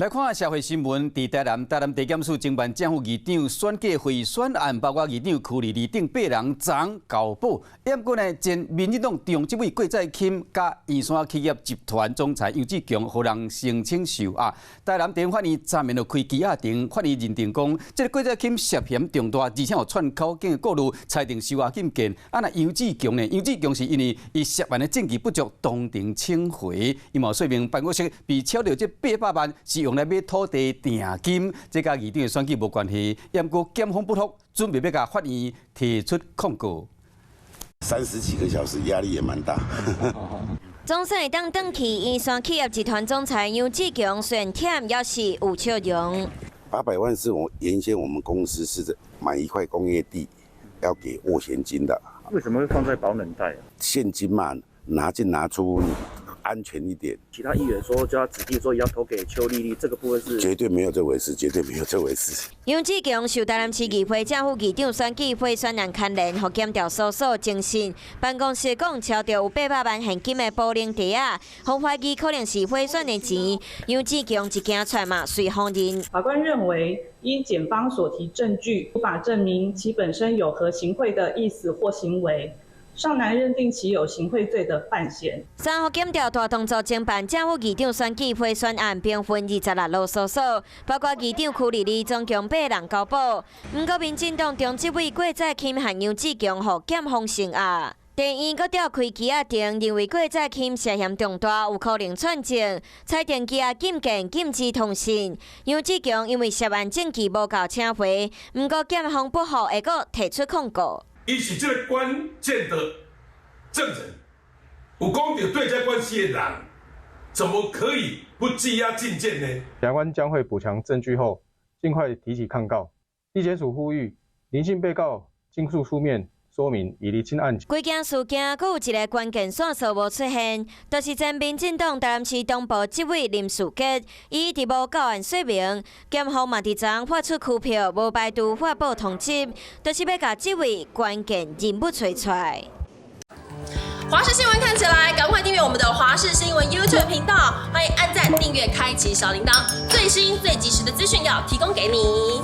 來看社會新聞，佇台南，台南地檢署偵辦正副議長選舉賄選案，包括議長柯立里等八人昨交保。毋過呢，前民進黨中執委郭在欽佮圓山企業集團總裁楊志強，予人聲稱受壓。台南地方法院昨暝就開羈押庭，法院認定講，這個郭在欽涉嫌重大，而且有串口徑的顧慮，裁定收押禁見。啊，若楊志強呢？楊志強是因為伊涉案的證據不足，當庭請回。伊嘛說明辦公室被抄著這800萬是用來買土地訂金，這佮議長的選舉無關係。毋過檢方不服，準備欲共法院提出控告。 30幾個小時，壓力也蠻大。總算會當轉去圓山企業集團總裁楊志強，雖然忝，猶是有笑容。800萬是我原先我們公司是買一塊工業地，要給斡旋金的。為什麼會放在保冷袋啊？現金嘛，拿進拿出安全一點。其他議員說叫他指定說要投給邱麗麗，這個部分是絕對沒有這回事，絕對沒有這回事。楊志強受台南市議會正副議長選舉賄選案牽連，予檢調搜索偵訊，辦公室講抄著有800萬現金的保冷袋仔，予懷疑可能是賄選的錢。楊志強一驚出來嘛，隨否認。法官認為，依檢方所提證據，無法證明其本身有何行賄的意思或行為。尚難認定其有行賄罪的犯嫌。三號檢調大動作偵辦正副議長選舉賄選案，兵分26路搜索，包括議長柯立里總共八人交保。毋過民進黨中執委郭在欽和楊志強予檢方聲押。地院閣調開羈押庭，認為郭在欽涉嫌重大，有可能串證，裁定羈押禁見，禁止通訊。楊志強因為涉案證據無夠，請回，毋過檢方不服，會閣提出控告。伊是這個關鍵的證人，有講著對這關係的人，怎麼可以不羈押禁見呢？檢察官將會補強證據後，盡快提起抗告。地檢署呼籲林姓被告盡速出面說明，以釐清案情。規件事件，閣有一個關鍵線索無出現，就是前民進黨台南市東部執委林樹傑，伊一直無到案說明，檢方嘛佇昨發出拘票，無排除發布通緝，就是欲共這位關鍵人物揣出來。華視新聞看起來，趕快訂閱我們的華視新聞 YouTube 頻道，歡迎按讚、訂閱、開啟小鈴鐺，最新最及時的資訊要提供給你。